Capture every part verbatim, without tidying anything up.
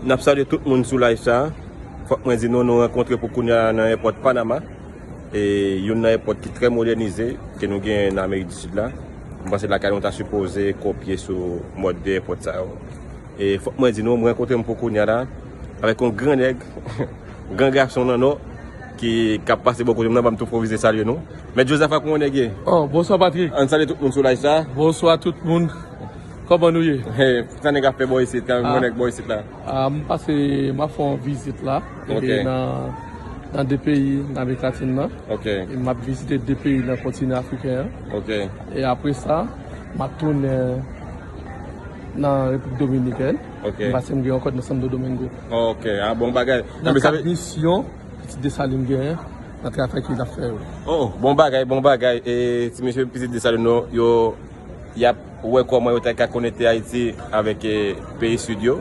N ap salye tout moun sou live sa. Fòk mwen di nou, nou rankontre pou kounye a nan èpòt Panama. E youn nan èpòt ki trè modènize ke nou genyen nan Amerik di Sid la. Mwen panse lakay nou ta sipoze kopye sou mòd de èpòt sa yo. E fòk mwen di nou, mwen rankontre m pou kounye a la avèk yon gran nèg, gran gason nan nò ki k ap pase bò kote m nan, ban m tou pwofize salye nou. Mèt Joseph, kòman nèg ye? Oh, bonswa Patrick. Ann salye tout moun sou live sa. Bonswa tout moun. Kòman nou ye? Hey, sa nèg ap fè bò isit, kan mwen nèg bò isit la. Ah, m pase, m ap fè yon vizit la. Ok. Epi nan, nan de peyi nan Amerik Latin nan. Ok. E m ap vizite de peyi nan kontinan afriken an. Ok. E apre sa, m ap tounen nan Repiblik Dominikèn. Ok. M pase m gen yon kòd nan Santo Domingo. Ok, ah, bon bagay. Nan kad misyon Pitit Desalin genyen nan travay ke l ap fè yo. Oh, bon bagay, bon bagay. E ti mesye Pitit Desalin yo, yo y ap wè kòman yo ta ka konekte Ayiti avèk, eh, peyi Sid yo,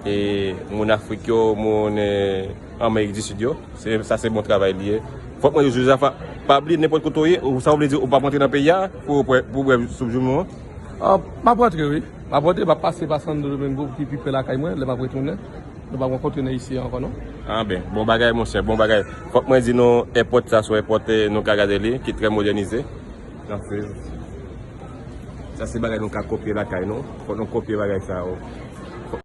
e moun Afrik yo, moun, eh, Amerik di Sid yo. Se, sa se bon travay li ye. Fòk mwen di Joseph, pa bliye nenpòt kote w ye, ou sa w vle di, ou p ap rantre nan peyi a pou, pou, pou bwè soup joumou an? Ah, m ap rantre, wi. M ap rantre, m ap pase pa Santo Domingo ki pi pre lakay mwen, lè m ap retounen. Nou p ap rankontre nan isi ankò, non? Ah ben, bon bagay, monchè, bon bagay. Fòk mwen di nou, èpòt sa, se yon èpòt, eh, nou ka gade li, ki trè modènize. Nan fez. Sa se bagay nou ka kopye lakay nou. Fòk nou kopye bagay sa yo.